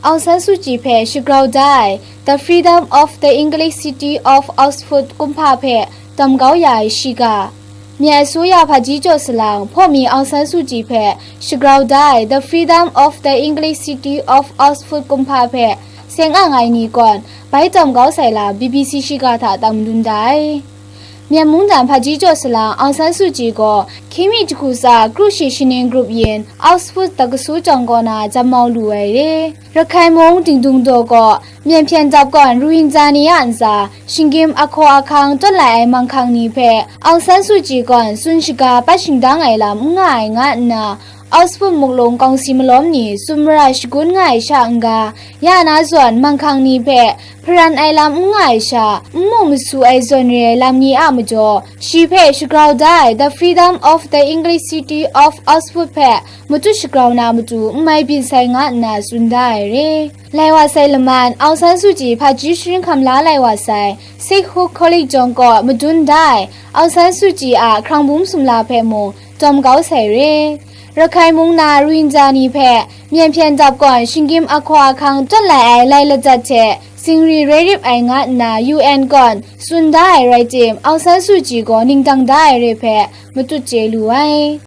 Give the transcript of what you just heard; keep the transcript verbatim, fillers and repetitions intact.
Aung San Suu Kyi hpe shagrau da ai The Freedom of the English City of Oxford kumhpa hpe tam kau ya ai shiga. Myen asuya hpaji jaw salang hpaw mi Aung San Suu Kyi hpe shagrau da ai The Freedom of the English City of Oxford kumhpa hpe seng ang ai ni gawn bai tam kau sai lam B B C shiga hta tam dun da ai. Myen mungdan hpaji jaw salang Aung San Suu Kyi gaw hkying mi jahku tsa kru shi shaning grup yin Oxford dakasu jawng kaw na jam mau lu ai re. Rakhai mung Dingdung daw kaw Myen hpyen dap gawn Rohingya ni a ntsa shinggyim ahkaw ahkang tawt lai ai manghkang ni hpe Aung San Suu Kyi gawn tsun shaga pat shingdang ai lam n nga ai nga nna, Oxford muklung kawngsi malawm ni tsun mara shagun nga ai sha n-ga, ya na zawn manghkang ni hpe hparan ai lam n nga ai sha, n mu masu ai zawn re ai lam ni a majaw, shi hpe shagrau da ai The Freedom of the English City of Oxford hpe matut shagrau na matu n mai byin sai nga nna tsun da ai re. Lai wa sai laman, Aung San Suu Kyi hpaji sharin hkam la lai wa sai, Sikh College jawng kaw madun da ai Aung San Suu Kyi a hkrang bum sumla hpe mung tam kau sai re. Rakhai mung na Rohingya ni hpe myen hpyen dap gawn shinggyim ahkaw ahkang tawt lai ai lai lajat hte zingri rai rip ai nga nna U N gawn tsun da ai rai tim, Aung San Suu Kyi gaw ningdang da ai re hpe matut chye lu ai.